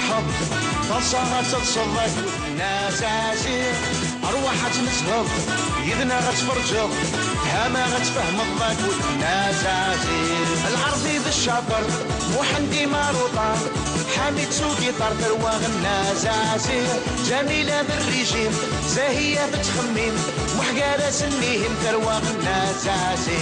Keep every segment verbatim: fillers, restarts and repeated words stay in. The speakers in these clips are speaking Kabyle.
Ḥeḍ, taḍsa ad teḍseḍ akked Nna Zazi. Rwaḥ ad tmezheḍ, yid-neɣ ad tferǧeḍ, tfehmeḍ ad tfehmeḍ akked Nna Zazi. Lɛerbi d ccaṭer, Muḥend imaruṭan, Ḥamid s ugiṭar, tarwa Nna Zazi. Ǧamila d rrijim, Zahiya tettxemmim, Muḥ gar-asen ihim, tarwa Nna Zazi.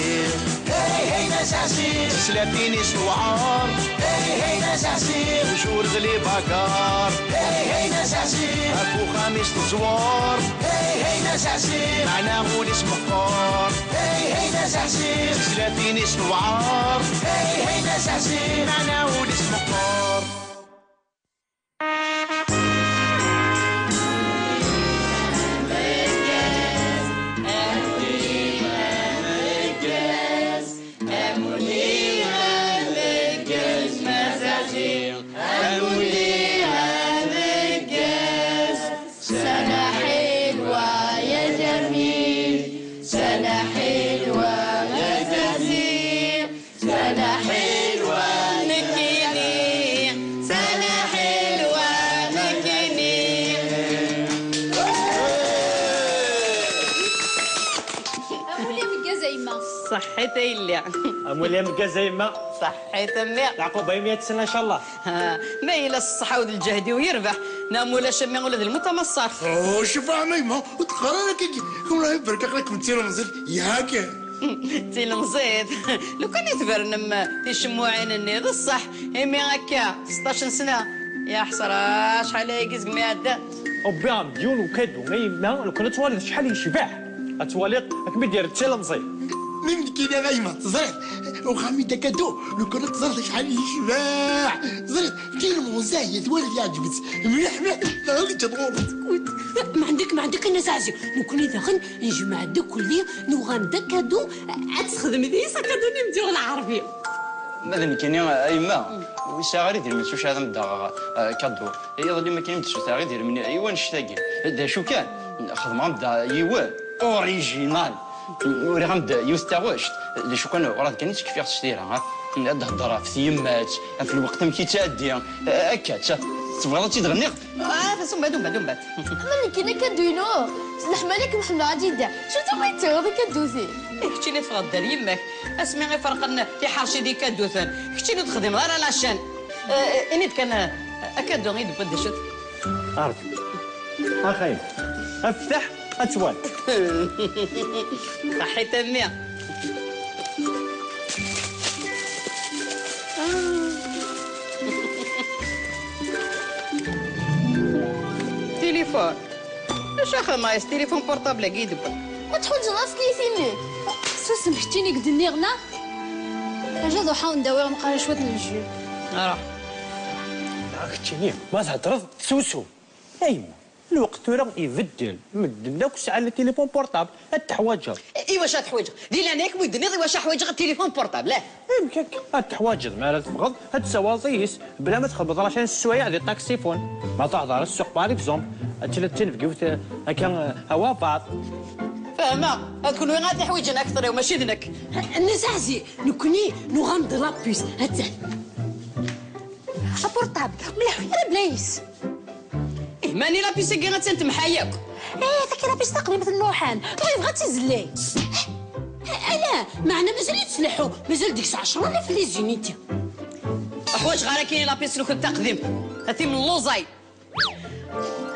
Hey, hey, Nna Zazi. Teslatin-is tewɛer. Hey, hey, Nna Zazi. Toujours d les bagarres. Hey, hey, Nna Zazi. Ɣef uxxam-is teẓwer. Hey, hey, Nna Zazi. Meɛna ul-is meqqer. Hey, hey, Nna Zazi. Teslatin-is tewɛer. Hey, hey, Nna Zazi. Meɛna ul-is meqqer. سنة حلوة يا جميل، سنة حلوة يا زهير، سنة حلوة نكيني، سنة حلوة نكيني. Amulli ameggaz a yemma. Ṣaḥḥit a yelli. Amulli ameggaz a yemma. Ṣaḥḥit a mmi. Leɛquba i meyya sna ncallah. Ha, ma yella s ṣṣeḥḥa u d lǧehd-iw yerbeḥ, neɣ ma ulac a mmi ula d lmut amaṣṣar. Oh, cuf a yemma, ur teqqar ara akka. Kum la ibarek aql-ikem d tilemẓit, yakan. D tilemẓit. Lukan i tbernem ticemmuɛin-nni, d ṣṣeḥ, imi akka, seṭṭac n sna. Ya ḥesra, acḥal ayagi segmi iɛeddan. Wwiɣ-am-d yiwen ukadu, a yemma, lukan ad twaliḍ acḥal yecbeḥ. Ad twaliḍ, ad kem-id-yerr d tilemẓit. Mi nekkini a yemma, teẓriḍ, uxxam-i d akadu, lukan ad teẓriḍ acḥal yecbeḥ. Teẓriḍ, d tilemẓit, twaliḍ yeɛǧeb-itt. Mliḥ, mliḥ, ad ǧǧeɣ ɣur-s. ما عندك، ما عندك الناس عزيز. نكون إذا خن نجمع دو كلية، نغام دكادو، أتخدم ذي سكادو نمديو العربية. Ma d nekkini, a yemma, ur sɛiɣ ara idrimen s wacu ad am-d-aɣeɣ, eh, kadu. Iḍelli mi akken i m-d-ssutreɣ idrimen i wanect-agi. D acu kan, xedmeɣ-am-d yiwen original. Uriɣ-am-d yiwet taɣect. D acu kan, ur kan i tt-kfiɣ s tira, ha? Ad d-heddeṛ ɣef tyemmat, ɣef lweqt amek yettɛeddi. Akka, tebɣiḍ ad tt-id-ɣenniɣ? Ah, tumba, tumba, tumba. Ama nekkini akadu-inu, s leḥmala-k mḥemleɣ a jida. Cu tuɣ i d-tawiḍ akadu-ti? I keččini teffɣeḍ-d ar yemma-k. Asmi i ferqen tiḥerci d ikaduten, keččini ur texdimeḍ ara la chaîne. Eh, eh, ini-d kan, eh, akadu i d-wwiḍ d acu-t? Ardi. Axay. Aftaḥ, ad twal. Saḥit a mmi. Tilifun. Acu axxam-a, s tilifun portable-agi i d-wwiḍ? Ma tḥuǧǧeḍ asliti-nni? Susem keččini i k-d-nniɣ, neɣ? Aja ad uḥawen dawiɣ meqqar cwiṭ n lju. Ara. Ah, keččini, ma theddreḍ, susum. Aywa, lweqt tura ibeddel. Medden akk sɛan tilifun portable. Ad teḥwaǧeḍ. I wacu ad teḥwaǧeɣ? Di leɛnaya-k, mi d-tenniḍ i wacu ḥwaǧeɣ tilifun portable, eh? Amek akka? Ad teḥwaǧeḍ, mi ara teffɣeḍ, ad tessawaḍeḍ yis, bla ma txedmeḍ lacan sswayeɛ di taksifun. Ma tehḍeṛ ssuq, par exemple, ad tili d tinebgiwt, eh, akka, eh, awabaḍ. Fehmeɣ. Ad kunwi ad teḥwiǧen akteṛ-iw, mačči d nekk. Nna Zaɛzi, nekkni nuɣam-d la puce. Attan. Aportable, mliḥ, ur bla yis. Eh, mani la puce-agi attan temḥa yakk. Eh, taki la puce taqdimt n Muḥend, dɣa yebɣa ad tt-izelli. Eh, ala, meɛna mazal-itt tleḥḥu, mazal deg-s ɛecra alaf les unités. Ḥwaǧeɣ ara kini la puce-nwen taqdimt, a timelluẓay.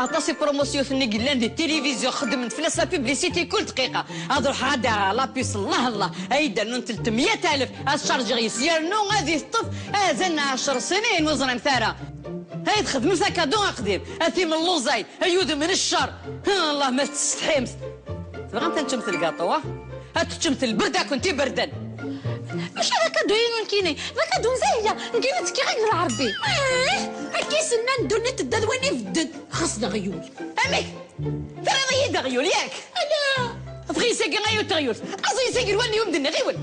Aṭas i promotion-nni yellan di tilivizyu, xeddmen fell-as la publicité kul dqiqa. Ad ruḥeɣ ad d-aɣeɣ la puce, Allah Allah, ay d-rnun telt meyya alef, ad chargeɣ yis, yernu ad iteṭṭef azal n ɛecr snin, ur ẓrimt ara. Ay txedmemt akadu aqdim, a timelluẓay, ay udem n ccer. Allah ma tsetḥimt. Tebɣamt ad teččemt lgaṭu, ah? Ad teččemt lberd ad kent-iberden. Maca d akadu-inu nekkini, d akadu n Zahiya, nekkini ttekkiɣ i Lɛerbi. Eh, akka i s-nnan ddunit tedda d win ibedden, xas d aɣyul. Amek? Terriḍ-iyi-d aɣyul, yak? Ala! Tɣis-agi ay uteɣyul, aẓ-iyi-d seg lwal n yum d-nniɣ iwen.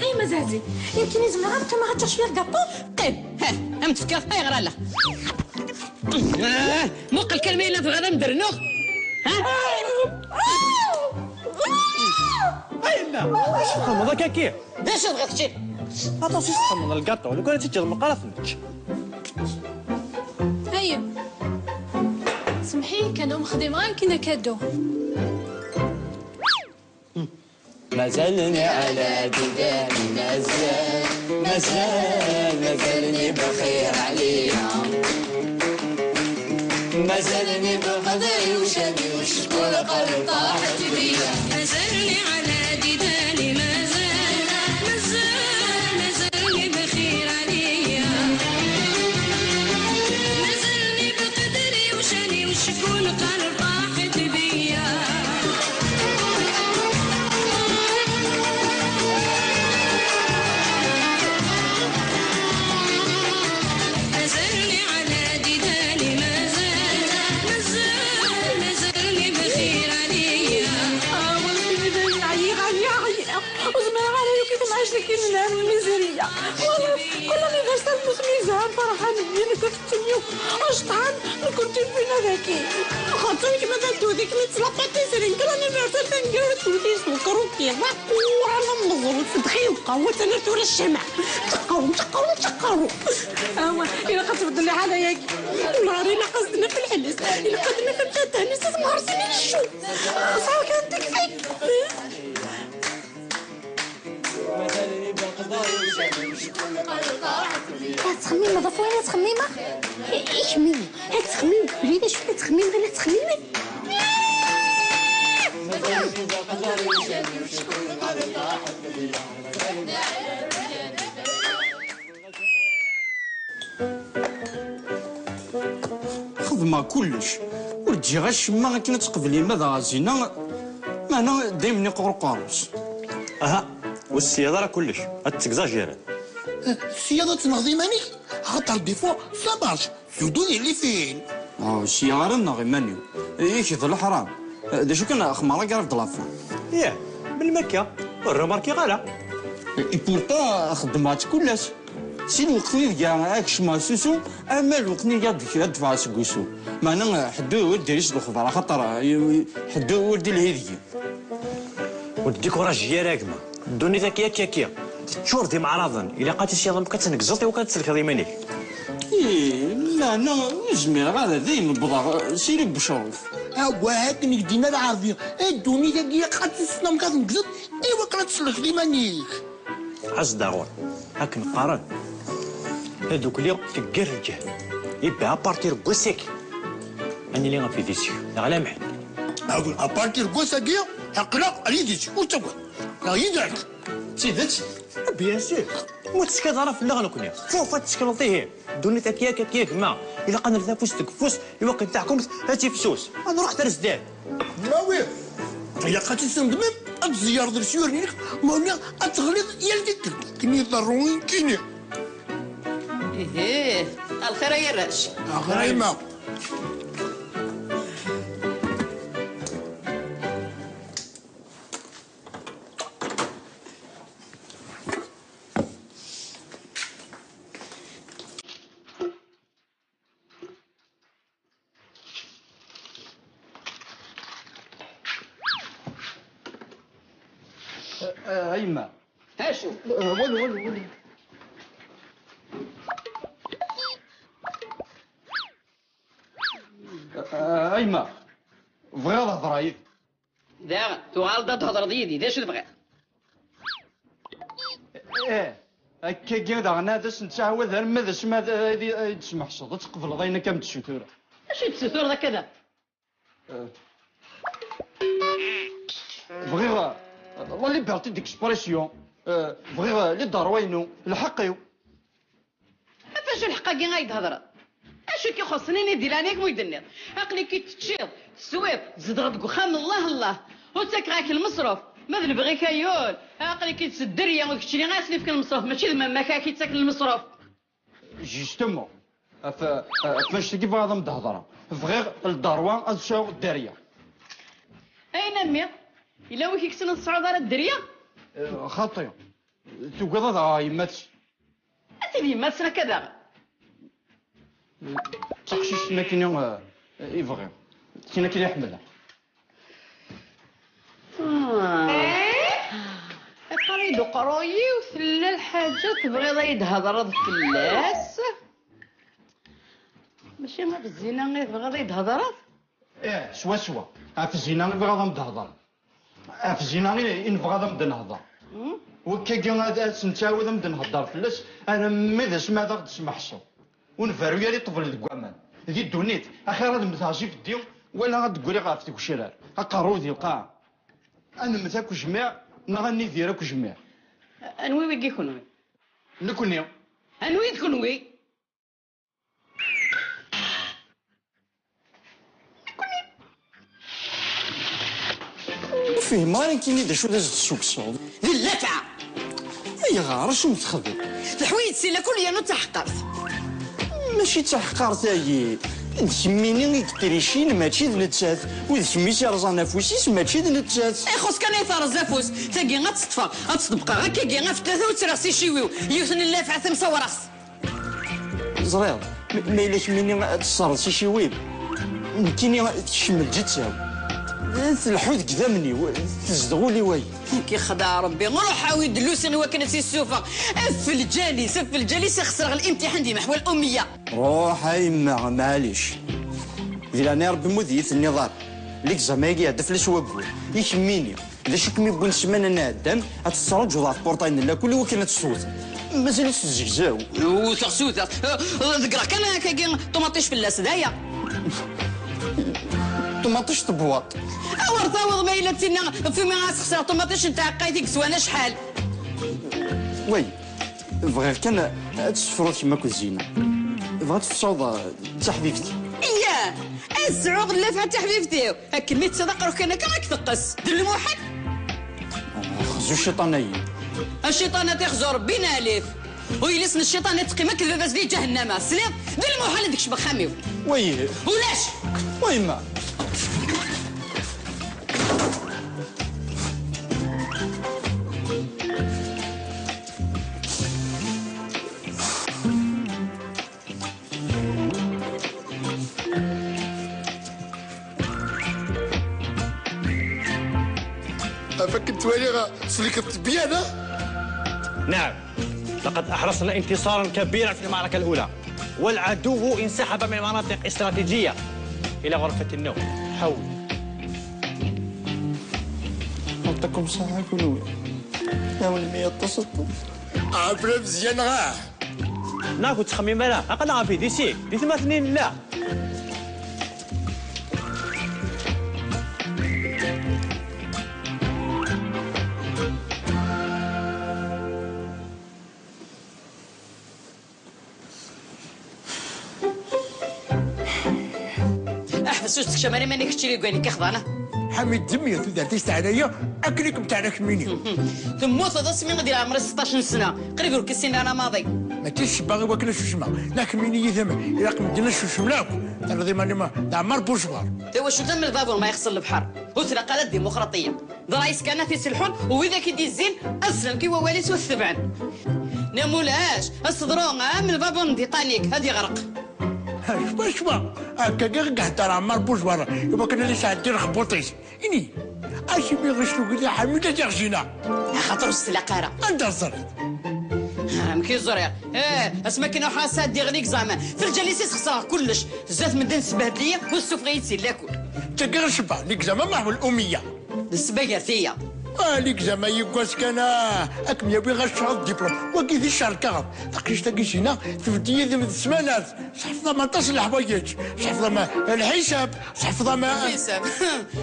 Ay, ma Zazi, nekkini zemreɣ ad qqimeɣ ad ččeɣ cwiya gaṭu? Qqim, ha, am tefkiḍ, ayɣer ala? Ah, muqel kan ma yella tebɣiḍ ad m-d-rnuɣ. Ha? Ay, yemma. Acu txedmeḍ akka-ki? D acu tebɣiḍ kečči? Aṭas i s-txedmeḍ lgaṭu, lukan ad teǧǧeḍ meqqar ad t-nečč. Ayem, semḥ-iyi kan, ur m-xdimeɣ ara nekkini akadu. مازالني على ديداني، مازال، مازال، مازالني بخير عليا. مازالني بقدري وشاني وشكون قال طاحت بيا. مازالني على ديداني، مازال، مازال، مازالني بخير عليا. مازالني بقدري وشاني وشكون قال طاحت بيا. مازالني على ديداني، مازال، مازال، مازالني بخير عليا. آه، ولكن إذا عييغ، عييغ، عييغ. وزمرغ على يوكي تمعيش لك من العام الميزيرية. والله، كل anniversaire مسمي زعان فرحان بينا كتتنيو. أشطحان، نكون تلفينا ذاكي. خاطر كما تدو ذيك اللي تسلقى تسرين. كل anniversaire تنقل توتيس وكروكي. وعلى النظر وتدخي وقوة أنا ثورة الشمع. تقاوم، تقاوم، تقاوم. أما إلا قد تبدل لي حالة ياك. نهاري لا قصدنا في الحلس. إلا قدنا في الفتان، نسيت مهرسين الشو. صار كان تكفي. هاد التخميمة، ضافوا لنا تخميمة. إيه، إيه، كملي. هاد التخميم، قولي لي شوية تخميم، بلا تخميمة. Xedmeɣ kullec. Ur ǧǧiɣ acemma akken ad teqbel yemma d aɣazina, meɛna daymen iqur uqerru-s. Aha, ur tessineḍ ara kullec, ad tegzajireḍ. Tessineḍ ad tenɣeḍ iman-ik? Axaṭer des fois, ça marche, surtout di les films. Ah, ur syiɣ ara nneɣ iman-iw. Yak d leḥram. D acu kan, xemmer agar d la fin. Yah, melmi akka? Ur remarkiɣ ara. Et pourtant, xeddmeɣ-tt kul ass. Si lweqt-nni deg-a ad kecmeɣ s usu, ama lweqt-nni ad d-, ad d-ffɣeɣ seg usu. Meɛna, ḥedd ur d-iris lexbar, axaṭer, eh, ḥedd ur d-ilhi deg-i. Ur d-dikuraji ara a gma. Ddunit akka, akka, akka. Teččur d imeɛraḍen. Ilaq ad tisiḍ amek ad tneggzeḍ i wakken ad tsellkeḍ iman-ik. Ih, meɛna ur zmireɣ ara dayem wwḍeɣ, eh, s iri n ucruf. Awah, akken i k-d-yenna lɛerbi, a ddunit-agi ilaq ad tissneḍ amek ad tneggzeḍ i wakken ad tsellkeḍ iman-ik. Ɛaz daɣur, akken qqaren, tadukli teggar lǧehd. Ibba apartir n wass-agi. Ad nili ɣef yidis-ik, neɣ ala mḥed. Agul, apartir n wass-agi, aql-aɣ ar yidis-ik, ur ttagad. Neɣ yid-k. D tidet? Bien sûr. Ur tettkaḍ ara fell-aɣ nekkni. Fuf, ad tettekleḍ ihi. Ddunit akka, akka, akka, gma. Ilaq ad nerret afus deg ufus, i wakken taḥkumt ad tifsus. Ad nruḥ ar zdat. Ma wi, ilaq ad tissendmem, ad tzeyyreḍ lesyur-nnek, ma ur ad teɣliḍ yal tikkelt. Kini ḍerru, kini. Ihih, a lxir ay arrac. Axir ay ma. Eh, eh, a yemma. Acu? Eh, walu, walu, walu. Eh, eh, a yemma, bɣiɣ ad hedreɣ yid-k. Daɣen, tuɣaleḍ ad d-thedreḍ yid-i, d acu tebɣiḍ? Eh, akkagi daɣen ad as-nettɛawad arma d asmi ad, ad, ad d-tesmeḥseḍ, ad tqebleḍ ayen akka m-d-ssutureɣ. Acu i d-tessutureḍ akka da? Eh. Bɣiɣ, eh, la liberté d'expression. Eh, bɣiɣ, eh, liderwa-inu, lḥeqq-iw. Ɣef acu lḥeqq-agi ay d-hedreḍ? Acu i k-ixuṣṣen, ini-d di leɛnaya-k ma ur yi-d-tenniḍ? Aql-ik-id teččiḍ, teswiḍ, tzedɣeḍ deg uxxam n Allah Allah, ur ttakeɣ-ak lmeṣruf, ma d lebɣi-k ay ul, aql-ik-id s dderya, ur d kečč i asen-ifkan lmeṣruf, mačči d mamma-k ara k-ittaken lmeṣruf. Justement, ɣef, ɣef wanect-agi bɣiɣ ad am-d-hedreɣ. Bɣiɣ lderwa ad sɛuɣ dderya. Ayen a mmi, yella win i k-yekksen ad tesɛuḍ ara dderya? Eh, xaṭi. Tugiḍ ad aɣeɣ yemma-tsen. Ati d yemma-tsen akka daɣen. D taqcict-nni akkin i, eh, i bɣiɣ. D tin akkin i ḥemmleɣ. Ah. Iqqar Deg uqerruy-iw tella lḥaǧa tebɣiḍ ad yi-d-hedreḍ fell-as? Mačči ɣef zzina i tebɣiḍ ad yi-d-hedreḍ? Ih, swaswa. Ɣef zzina i bɣiɣ ad am-d-hedreɣ. Ɣef zzina i, i nebɣa ad am-d-nehder. Hmm? Wakkagi ad, ad s-nettɛawad ad am-d-nhedder fell-as, armi d asmi ad aɣ-d-tesmeḥseḍ. Ur nberru ara i ṭṭbel deg waman. Di ddunit, axir ad mmteɣ s ibeddi, wala ad d-ggriɣ ɣef tgecrar. Aqerru di lqaɛa. Ad nemmet akk jmiɛ, neɣ ad nidir akk jmiɛ. Anwi wigi kunwi? Nekni. Anwi d kunwi? Ur fhimeɣ ara nekkini d acu d as-d-tessukseḍ. D llafɛa! Ayɣer? Acu m-texdem? Teḥwi-yi-d si lakul yernu d taḥeqqart. Mačči d taḥeqqart-agi. D kemmini i yeṭṭricin, mačči d nettat. U d kemm i s-yerẓan afus-is, mačči d nettat. Ixuṣ kan ay terreẓ afus. Tagi ad tt-ṭṭfeɣ, ad tt-ṭebbqeɣ akkagi ɣef tlata u ttreɣ s iciwi-w. Yiwet n llafɛa tamsawraɣt. Ẓriɣ, ma, ma yella kemmini ad tesserreḍ s iciwi-m, nekkini tekcem-d ǧetta-w. Tleḥḥu deg idammen-iw, tezdeɣ ul-iw ay. Nekk ixdeɛ Rebbi, ruḥ awi-d Lusi i wakken ad tt-issufeɣ. Af lǧal-is, af lǧal-is, ixesreɣ limtiḥan di meḥwa l'ummiya. Ruḥ a yemma, maɛlic. Di leɛnaya Rebbi, ma ur d iyi-tenniḍ ara. L'examen-agi iɛedda fell-as waggur. I kemmini. D acu i kem-iwwin ssmana-nni iɛeddan ad tettraǧuḍ ɣef tpurṭay n lakul i wakken ad tessewweḍ? Mazal-itt tezzegzaw. Wteɣ s wteɣ. Eh, ḍeggreɣ kan akkagi ṭumaṭic fell-as, d aya. Ṭumaṭic tebwaṭ. Awer taweḍ ma yella d tinna, f imi ad sxesreɣ ṭumaṭic n tɛeqqayt i yeswan acḥal. Way. Bɣiɣ kan ad tessefruḍ kemm akked Zina. Bɣiɣ ad tefsuḍ, eh, d taḥbibt. Iyah! Ad sɛuɣ llafɛa d taḥbibt-iw! Akken mi tettad aqrux kan akka ad k-teqqes. D lmuḥal! Xzu cciṭan-ayi. A cciṭan ad t-ixzu Rebbi n alif. U yelli-s n cciṭan ad teqqim akked baba-s di ǧahennama. Tesliḍ? D lmuḥal ad kecmeɣ axxam-iw. Wayi. Ulac! Wayemma! Ɣef akken ttwaliɣ, tsellkeḍ-d byan, a? نعم، لقد أحرزنا انتصارا كبيرا في المعركة الأولى، والعدو انسحب من مناطق استراتيجية إلى غرفة النوم. حول. يعطيكم الصحة كلوي. يا ولمي يتصل. عبرة مزيان، غاه. Neɣ ur ttxemmim ara, aql-aɣ ɣef idis-ik, di tmatnin nella. Ḥbes ur ssekcam ara iman-ik kečč i gani k-ixḍan. Ḥamid, ddem-iyi tudert-is teɛna-yi akken i kem-teɛna kemmini. Temmuteḍ asmi i d-yeɛmer seṭṭac n sna, qrib ur k-issin ara maḍi. Mačči d ccebba i wakken ad susmeɣ, neɣ kemmini yid-m ilaq medden ad susmen akk. Terriḍ iman-im d Ɛmar Bucbar. Tawacult am lbabur ma yexṣel lebḥer, ur tlaq ara ddimukṛaṭiyya. D ṛṛay-is kan ad t-iselḥun, u widak i d-izzin ad slen i wawal-is u t-tebɛen. Nna mulac, aseḍru am lbabur n Titanic, ad iɣreq. Cwa, cwa, akka i ɣ-ihedder Ɛmar Bucbar, i wakken ad isɛeddi lexbuṭ-is. Ini, acimi ɣ-s tugi di Ḥamid ad iɣ-jina? Axaṭer ur s-tlaq ara. Anda ẓriɣ? Amek i ẓriɣ? Eh, asmi akken ruḥeɣ ad sɛeddiɣ l'examen, f lǧal-is i sxesreɣ kullec. Zdat medden sbehden-iyi, u ssufeɣ-iyi-d si lakul. D tagi i ɣ-icebba, l'examen meḥwa l'ummiya. D ssebba gar tiyaḍ. Ah, l'examen yiwwas kan, ah, ad kem-yawi ɣer ccɣel diplôme. Wagi d ccerkaɣ. Taqcict-agi Zina, tbedd yid-m d ssmanat. Tḥefḍem aṭas n leḥwayeǧ. Tḥefḍem lḥisab, tḥefḍem. Lḥisab.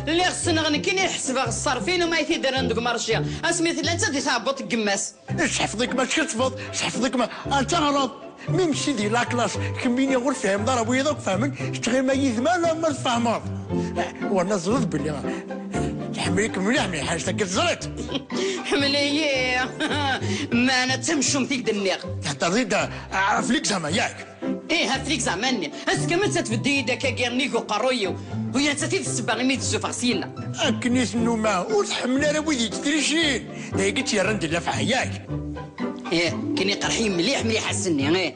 Lliɣ ssneɣ nekkini ḥesbeɣ ṣṣerf-inu ma i t-id-rran deg umarci. Asmi tella nettat di tɛebbuḍt n yemma-s. Tḥefḍ-ik ma tkettbeḍ, tḥefḍ-ik ma ad teɣreḍ. Même si di la classe, kemmini ur tefhimeḍ ara, wiyaḍ akk fehmen, kečč ɣima yid-m alamma tfehmeḍ. Werna teẓriḍ belli tḥemmel-ik mliḥ, mliḥ, anect-agi teẓriḍ. Ḥemmel-iyi. Meɛna d tamcumt i k-d-nniɣ. Theddreḍ-id ɣef l'examen, yak? Ih, ɣef l'examen-nni. Ass kamel ad tbedd-iyi-d akkagi nnig uqerruy-iw. U ya nettat i d ssebba imi d-ssufeɣ syenna. Akken i tennuma, ur tḥemmel ara wid yetttricin. D ayagi i tt-yerran d llafɛa, yak? Ih, akken iqerḥ-iyi mliḥ, mliḥ ass-nni, ih.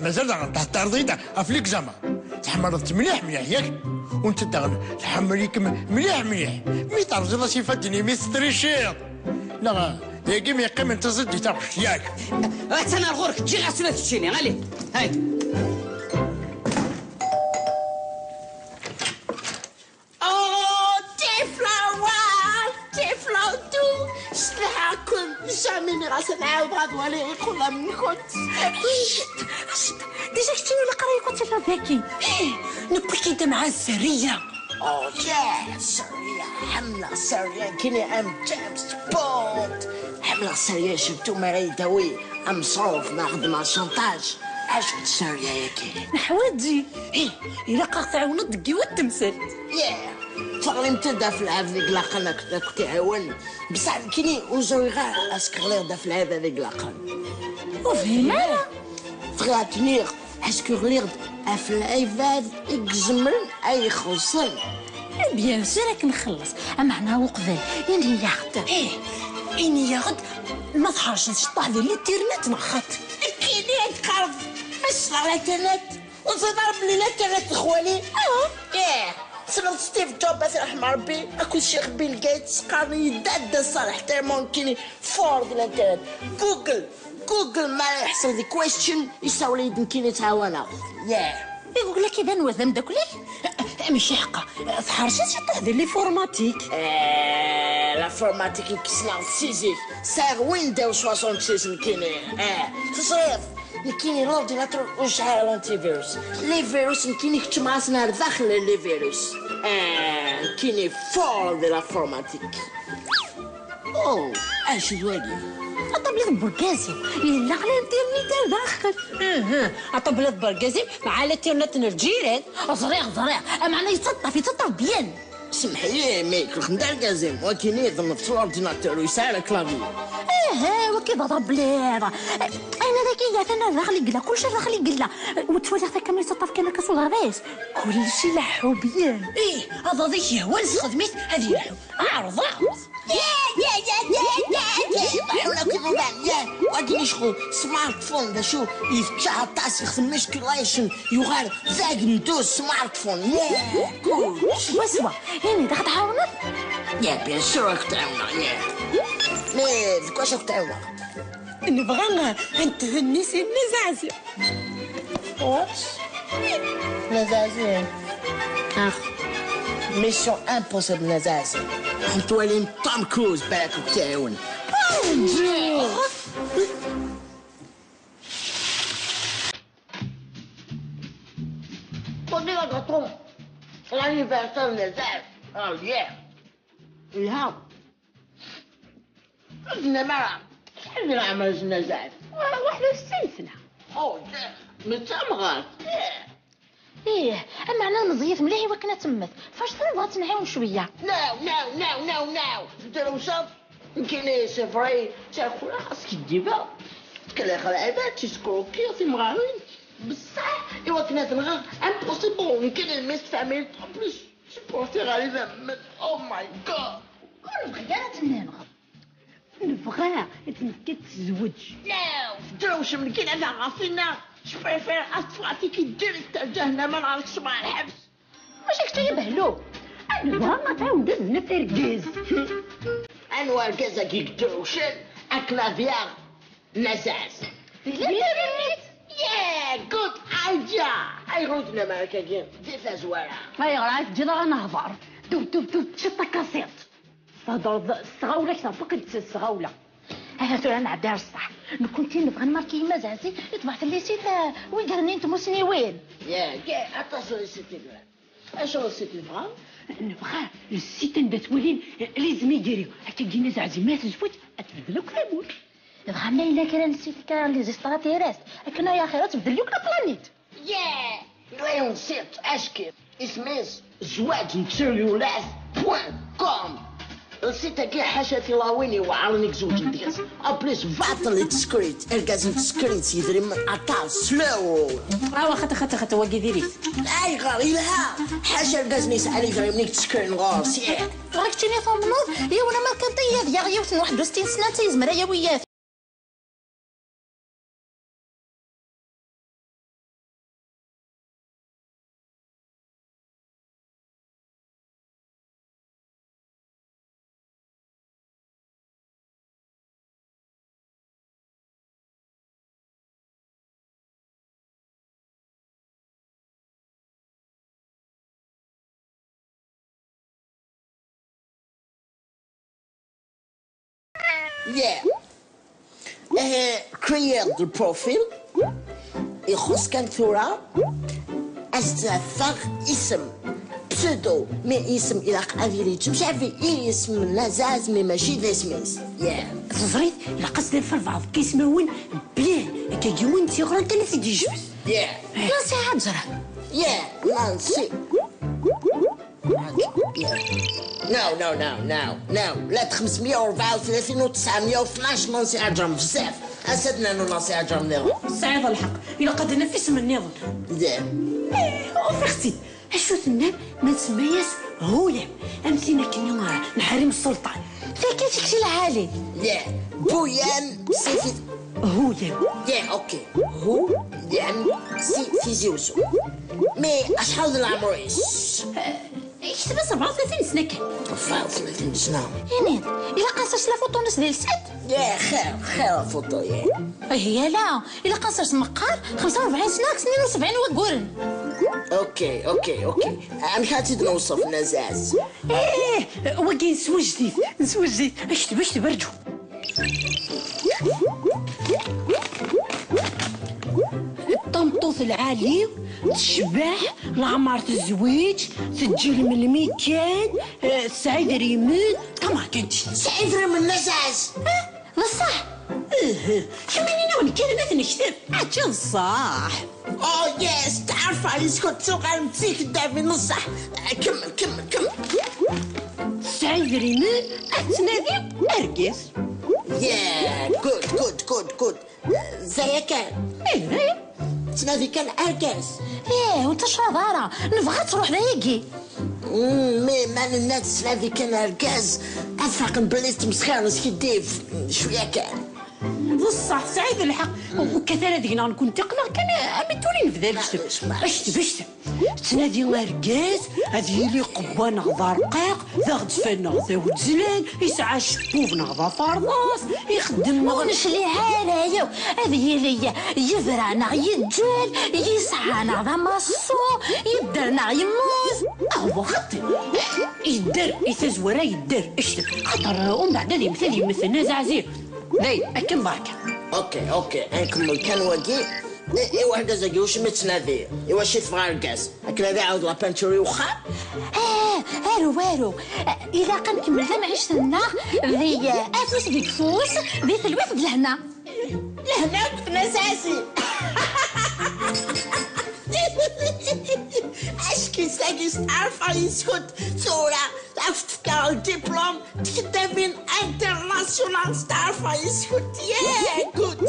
Mazal daɣen theddreḍ-id ɣef l'examen. Tḥemmleḍ-tt mliḥ, mliḥ, yak? U nettat daɣen tḥemmel-ikem mliḥ, mliḥ. Mi terẓiḍ-as ifadden-im i tetttriciḍ. Neɣ dagi mi yeqqim n tiẓid di taɣect, yak? Attan ar ɣur-k, ǧǧiɣ-as-tt ad teččini, allez, hay. Oh, tiflawa, tiflawtu, sliḥeɣ-ken, jamais nniɣ-as ad ɛawdeɣ ad waliɣ ixullam-nkent. Déjà keččini ur ilaq ara yakk ad tiliḍ dagi. Ih, newwi-k-id mɛa Zerriya. Oh yeah, Zerriya, ḥemmleɣ Zerriya, nekkini am James Bond. Ḥemmleɣ Zerriya, surtout mi ara yi-d-tawi ameṣruf neɣ xedmeɣ chantage. Acu-tt Zerriya-agi? Neḥwaǧ-ik. Ih, ilaq ad ɣ-tɛawneḍ deg yiwet temsalt. Yeah, teɣlimt-d ɣef lɛebd i ilaqen ad k-iɛawen. Bṣaḥ nekkini ur ẓriɣ ara ad s-ɣliɣ-d ɣef lɛebd i ilaqen. Ur fhimeɣ ara. Bɣiɣ ad k-iniɣ, est-ce que ɣliɣ-d ɣef lɛibad i izemren ad ixellṣen? Eh, bien sûr, ad k-nxelleṣ. Ameɛna uqbel, ini-yaɣ-d. Ih, ini-yaɣ-d ma tḥerceḍ ciṭṭaḥ di l'internet neɣ xaṭi. Nekkini ad d-qqareḍ ma ssneɣ l'internet. Ur teẓriḍ ara belli l'internet d xwali? Ah. Ih. Tessneḍ Steve Jobs, ad t-yerḥem Rebbi, akked Ccix Bill Gates, qqaren-iyi-d Dda Ṣaleḥ, tellement nekkini fort di l'internet. Google, Google, mi ara yeḥṣel di question, isawel-iyi-d nekkini ttɛawaneɣ. Yeah. I Google-agi d anwa, d ameddakel-ik? Amek iḥeqqa, tḥerceḍ ciṭṭaḥ di l'informatique? Eh, l'informatique nekk ssneɣ-tt si zik. Sɛiɣ Windows soixante-six nekkini. Eh, teẓriḍ, nekkini l'ordinateur ur yesɛi ara l'antivirus. Les virus nekkini keččmeɣ-asen ar daxel les virus. Eh, nekkini fort di l'informatique. Oh, acu d wagi? Aṭabli n wergaz-iw, yella l'internet ar daxel. Uhu, aṭabli n wergaz-im mɛa l'internet n lǧiran. Ẓriɣ, ẓriɣ, ameɛna yettaṭṭaf, yettaṭṭaf bien. Semmeḥ-iyi, mais lxedma d argaz-im, wagini d nnefs l'ordinateur, ur yesɛi ara clavier. Aha, wagi d aḍebli. Ayen ara k-igan ar daxel i yella, kullec ar daxel i yella. Ur tettwaliḍ akka mi yettaṭṭaf kan akka s uḍris? Kullec ileḥḥu bien. Ih, aḍad-ik yehwa, sexdem-it ad yelḥu. Ɛreḍ, ɛreḍ. Wagi icɣel smartphone, d acu yečča aṭas, yexdem musculation, yuɣal d agenduz smartphone. Yeah, good. Swaswa. Ini-d, ad ɣ-tɛawneḍ? Yeah, bien sûr, ad k-ɛawneɣ, yeah. Mais d wacu ad k-ɛawneɣ? Nebɣa ad nhenni si Nna Zaɛzi. What? Nna Zaɛzi? Ax. Mission impossible, Nna Zaɛzi. Ad twalim Tom Cruise, balak ad k-iɛiwen. Xdem agaṭu. L'anniversaire n Nna Zaɛzi. Oh yeah. Yelha. Ur tennam ara. Acḥal di leɛmer-is Nna Zaɛzi? Waḥed u settin sna. Oh, yeah. Netta amɣar. Yeah. Ih, ameɛna meẓẓiyet mliḥ i wakken ad temmet. Fac tebɣa ad tt-nɛiwen cwiya. No, no, no, no, no. Tedrewseḍ? Nekkini, c'est vrai, ttrakulaɣ, skiddibeɣ. Tkellex lɛibad, tiskrukkiḍ, timɣarin. Bṣaḥ, i wakken ad t-nɣeɣ, impossible. Nekkini, mmi-s n tfamilt, en plus, supportiɣ ar idammen. Oh my God. Ur nebɣi ara ad t-nneɣ. Nebɣa ad tt-nefk ad tezweǧ. No, tedrewcem, nekkini ad aɣeɣ tinna. Je préfère ad ṭṭfeɣ atiki direct ar ǧahennama neɣ ad kecmeɣ ɣer lḥebs. Mačči kečč ay abehlul. Anwa ad tɛawneḍ ad tezneḍ argaz? Anwa argaz-agi yedrewcen akken ad yaɣ Nna Zaɛzi? Di l'internet. Yeah, good idea. Ayɣer ur d-tennam ara akkagi di tazwara? Ayɣer ara teǧǧiḍ ara nehḍer? Dub, dub, dub, ciṭ takasiṭ. Theddreḍ s tɣawla akteṛ n wakken s tɣawla. Aha tura nɛeddi ar ṣṣeḥ. Nekkenti nebɣa nmarki Nna Zaɛzi, yeṭbeɛ-d les sites, eh, wid irennin tmussniwin. Yak, aṭas n les sites i yellan. Acu n les sites i nebɣa? Nebɣa le site anda ttwalin, eh, les immigrés. Akkagi Nna Zaɛzi ma tezweǧ, ad tbeddel akk tamurt. Dɣa ma yella kra n site, kra n les extraterrestres, akken ay axir ad tbeddel yakk la planète. Yeah! Nella yiwen site acki isem-is zwaǧ n tseryulat point com. Site-agi ḥaca tilawin iweɛren i izewǧen deg-s. En plus, baṭel i tsekrit, irgazen tsekrit s yidrimen aṭas, slow. Awa, xaṭi, xaṭi, xaṭi, wagi diri-t. Ayɣer? Yelha! Ḥaca irgazen yesɛan idrimen i yettekren ɣur-s, yeah. Dɣa keččini tumneḍ yiwen amerkanti ad yaɣ yiwet n waḥed u settin sna, anta yezmer ad yawi? Yeah. Eh, créer le profil. Ixuṣ kan tura ad s-d-afeɣ isem, pseudo, mais isem ilaq ad yili yettemcabi i isem n Azaz, mais mačči d isem-is. Yeah. Teẓriḍ, ilaq ad s-d-afeɣ lbeɛḍ n yismawen bien, akka yiwen tiɣra kan ad t-id-yejbed. Yeah. Nancy Ɛaǧra. Yeah, Nancy. No, no, no, no, no. La xemsmeyya u rebɛa u tlatin u tesɛemya u tnac, Nancy Ɛaǧra, bzaf. Ass-a ad nernu Nancy Ɛaǧra nniḍen. Tesɛiḍ lḥeqq. Ilaq ad naf isem nniḍen. Yeah. Eh, ufiɣ-tt-id. Acu tennam ma nsemma-yas Huyam? Am tin akken, ah, n Ḥrim Sselṭan. Tagi kečč lɛali. Yeah. Buyam, c'est Huyam. Yeah, ok. Huyam, c'est Tizi Ouzou. Mais acḥal d leɛmer-is? Yekteb-as rebɛa u tlatin sna kan. Rebɛa u tlatin sna. Ini-d, ilaq-as la photo-nnes di lsat? Yeah, xir, xir la photo, yeah. Ih, yala, ilaq-as meqqar xemsa u rebɛin sna, tnin u sebɛin wagguren. Ok, ok, ok. Amek ad tt-id-newṣef, Nazaz? Eh, wagi neswejdit, neswejdit. Akteb, akteb, rǧu. Tameṭṭut lɛali, tecbeḥ, leɛmer tezwiǧ, teǧǧel melmi kan, eh, tesɛa idrimen, tamerkantit. Tesɛa idrimen, Nazaz? Eh, d ṣṣeḥ. Eh, kemmini-nwen kan ma tnekteb. Ačči d ṣṣeḥ. Oh yes, teɛref-aɣ yis-kent tuɣalem d tikeddamin n ṣṣeḥ. Kemmel, kemmel, kemmel. Tesɛa idrimen, ad tnadi argaz. Yeah, good, good, good, good. Zaya kan. Eh, zaya. Ttnadi kan argaz. Eh, ur tecraḍ ara. Nebɣa ad truḥ d ayagi. Mm, mais ma nenna-d ttnadi kan argaz, ad faqen belli tettmesxiṛ, neskiddib cwiya kan. D ṣṣeḥ, tesɛiḍ lḥeqq. Ur kkat ara deg-neɣ, nekkenti aql-aɣ kan armi d tura i nebda lekdeb. Maɛlic, maɛlic. Akteb, akteb. Ttnadi argaz, ad yili qewwa neɣ d arqiq, d aɣezfan neɣ d awezzlan, yesɛa acebbub neɣ d aferḍas, ixeddem neɣ... Ur necliɛ ara yakk, ad yili yebra neɣ yeǧǧel, yesɛa neɣ d amaṣṣu, yedder neɣ yemmut. Ahwa xaṭi. Yedder, i tazwara yedder, akteb. Xaṭer, uh, umbeɛd ad yemmet, ad yemmet, nna Zaɛzi. Dayen, akken barka. Ok, ok, ad nkemmel kan wagi. I, i wergaz-agi, wacu mi ttnadi? I wacu i tebɣa argaz? Akken ad iɛawed la peinture i wexxam? Ah, aru, aru. Ah, ilaq ad nkemmel tamɛict-nneɣ di, ah, afus deg ufus, di telwit d lehna. Lehna akked Nazɛazi. Acki sagi steɛrfeɣ yis-kent tura. Ad tefkeḍ diplôme tkeddamin international, steɛrfeɣ yis-kent. Yeah, good.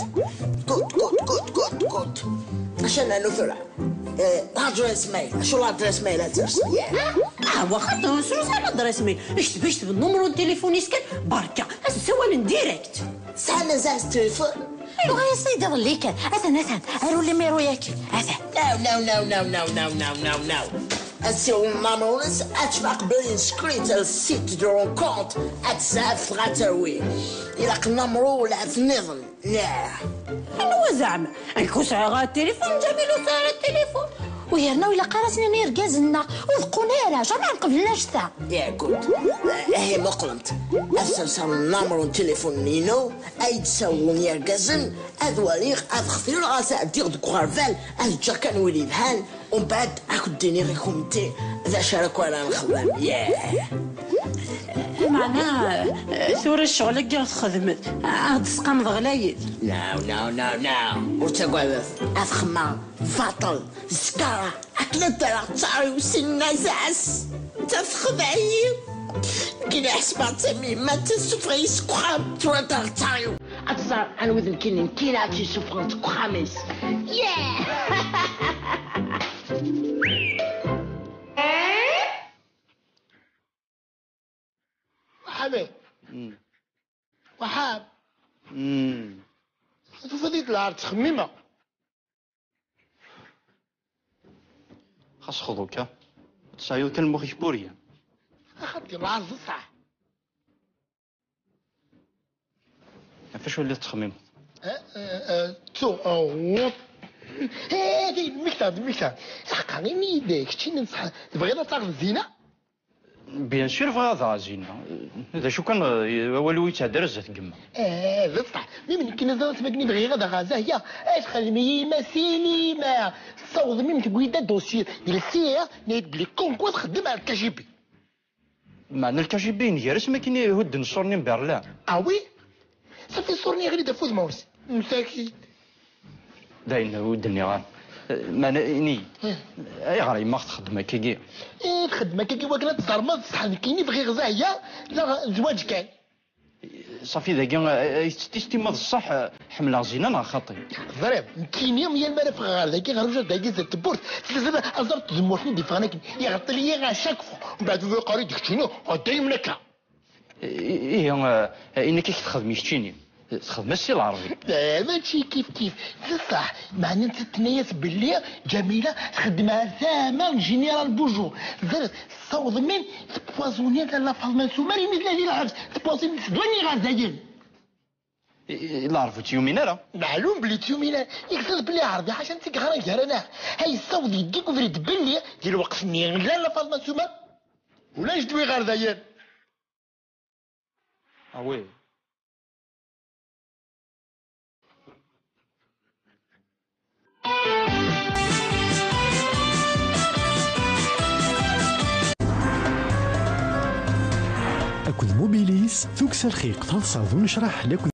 Good, good, good, good, good. Acu ad nernu tura? Eh, l'adresse mail. Acu l'adresse mail ad terseḍ? Yeah. Ah, wa xaṭi, srusa l'adresse mail. Akteb, akteb, numru n tilifun-is kan, barka. Ad s-ssawalen direct. Tesɛa Nazɛazi tilifun? Aywa, as-t-id iḍelli kan. Atan, atan. Aru limiru-yaki. Atan. No, no, no, no. Ad ssiwlen lamru-ines, ad tfaq belli inscrit ar site de rencontre, ad tezɛef tɣa terwi. Ilaq lamru lɛef nniḍen. Nah. Anwa zeɛma? Nekk ur sɛiɣ ara tilifun, Ǧamil ur sɛiɣ ara tilifun. U yerna ur ilaq ara ad s-nini irgazen-nneɣ ur beqqun ara, jamais qeblen annect-a. Yeah, good. Eh, ihi muqlemt. Ad serseɣ lamru n tilifun-inu, ad yi-d-sawlen yergazen, ad waliɣ, ad xtireɣ, ad t-ɛeddiɣ deg uɣerbal, ad ǧǧeɣ kan wid yelhan, umbeɛd ad k-d-iniɣ i kunemti d acu ara k-ara nexdem. Yeah. Meɛna, eh, tura ccɣel-agi txedmet, ad d-tesqameḍ ɣlayet. No, no, no, no. Ur ttagadet. Ad xemmeɣ baṭel, zkara, akken ad d-rreɣ ttaṛ-iw si nnazaɛs. Netta texdeɛ-iyi. Nekkini ḥesbeɣ-tt am yemma, netta tessufeɣ-iyi seg uxxam, tura ad d-rreɣ ttaṛ-iw. Ad tẓer anwa d nekkini, nekkini ad tt-yessufɣen seg uxxam-is. Yeah! Waḥabi. Mm. Waḥab. Mm. Tufiḍ-iyi-d lɛar ttxemmimeɣ. Xas xḍu kan. Tesɛiḍ kan lmux-ik puri. Axaṭi lɛar d ṣṣeḥ. Ɣef wacu i telliḍ tettxemmimeḍ? Eh, eh, eh, ttuɣ, oh, wwup. Eh, d ayen mmektaɣ, d mmektaɣ. Lḥeqqa, ini-yi-d, keččini n ṣṣeḥ, tebɣiḍ ad taɣeḍ zzina? Bien sûr, bɣiɣ ad aɣeɣ Zina. D acu kan, eh, awal ur yettɛeddi ara zdat n yemma. Eh, d ṣṣeḥ. Mi nekkini ẓriɣ s wakken i bɣiɣ ad aɣeɣ Zahya, ad txedm yemma sinima. Tessawḍem imi tewwi-d dossier d lsir, nna-yi-d belli Congo txeddem ar K G B. Meɛna L K G B inger-as mi akken i hudden ṣṣur-nni n Berlin. Ah oui? Safi ṣṣur-nni yeɣli-d ɣef wudmawen-is. Msakit. D ayen ur d-nniɣ ara. Meɛna ini-yi, ayɣer yemma txeddem akkagi? Eh, txeddem akkagi wakken ad tẓermeḍ ṣṣeḥ nekkini bɣiɣ Zahya neɣ zwaǧ kan. Safi dagi, eh, eh, tettestima d ṣṣeḥ, eh, ḥemmleɣ Zina neɣ xaṭi? Ẓriɣ, nekkini yal mi ara ffɣeɣ ɣer dagi, ɣer ujar dagi zdat tewwurt, tezriḍ aẓar n tzemmurt-nni d-yeffɣen akken, iɣeṭṭel-iyi à chaque fois. Mbeɛd baba yeqqar-iyi-d keččini, a dayem akka. I-, ihi, eh, eh, ini-k ak-txedmi keččini. Txedm-as si Lɛerbi. Eh, mačči kif kif. D ṣṣeḥ. Meɛna nettat tenna-yas belli Ǧamila txeddem ar tama n Général Bujoux. Ẓriɣ, tessawḍem-in tpoisonniḍ Lalla Faḍma n Sumer imi tella di lḥebs. Tpoisonniḍ s ddwa-nni ɣer dayen. I-, i-, Lɛerbi ur tt-yumin ara. Meɛlum belli ur tt-yumin ara. Yegzad belli Ɛerbi ḥaca netta i yeɣran gar-aneɣ. Ha yessaweḍ yeddikuvri-d belli di lweqt-nni Lalla Faḍma n Sumer ulac ddwa ɣer dayen. Ah oui. Akked Mobilis, tukksa lxiq, taḍsa d unecraḥ, lakk